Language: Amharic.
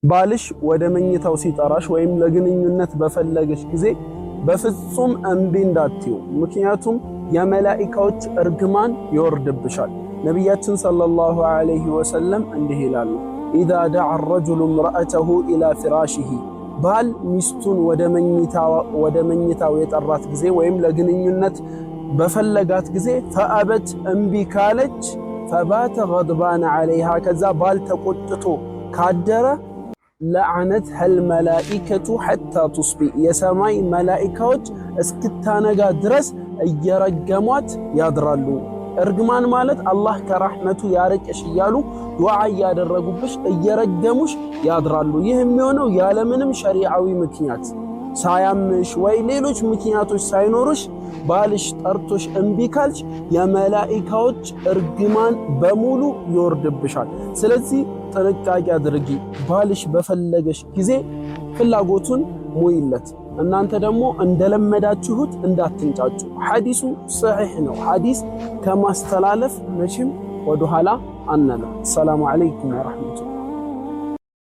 ባልሽ ወደ መኝታው ሲጠራሽ ወይም ለግንኙነት በፈለገሽ ጊዜ በፍጹም እምቢ እንዳትዩ። ምክንያቱም የመላኢካዎች እርግማን ይወርድብሻል። ነቢያችን صلى الله عليه وسلم እንዲህ ይላሉ፣ إذا دعا الرجل امرأته إلى فراشه፣ ባል ሚስቱን ወደ መኝታው የጠራት ጊዜ ወይም ለግንኙነት በፈለጋት ጊዜ፣ فأبت እምቢ ካለች፣ فبات غضبان عليها ከዛ ባል ተቆጥቶ ካደረ፣ لعنتها الملائكة حتى تصبح የሰማይ መላኢካዎች እስክታነጋ ድረስ እየረገሟት ያድራሉ። እርግማን ማለት አላህ ከራሕመቱ ያርቅሽ እያሉ ዱዓ እያደረጉብሽ እየረገሙሽ ያድራሉ። ይህ የሚሆነው ያለምንም ሸሪዓዊ ምክንያት፣ ሳያምሽ ወይ ሌሎች ምክንያቶች ሳይኖሩሽ ባልሽ ጠርቶሽ እምቢ ካልሽ የመላኢካዎች እርግማን በሙሉ ይወርድብሻል። ስለዚህ ጥንቃቄ አድርጊ። ባልሽ በፈለገሽ ጊዜ ፍላጎቱን ሙይለት። እናንተ ደግሞ እንደለመዳችሁት እንዳትንጫጩ። ሐዲሱ ሰሒሕ ነው። ሐዲስ ከማስተላለፍ መቼም ወደኋላ አንልም። السلام عليكم ورحمة الله።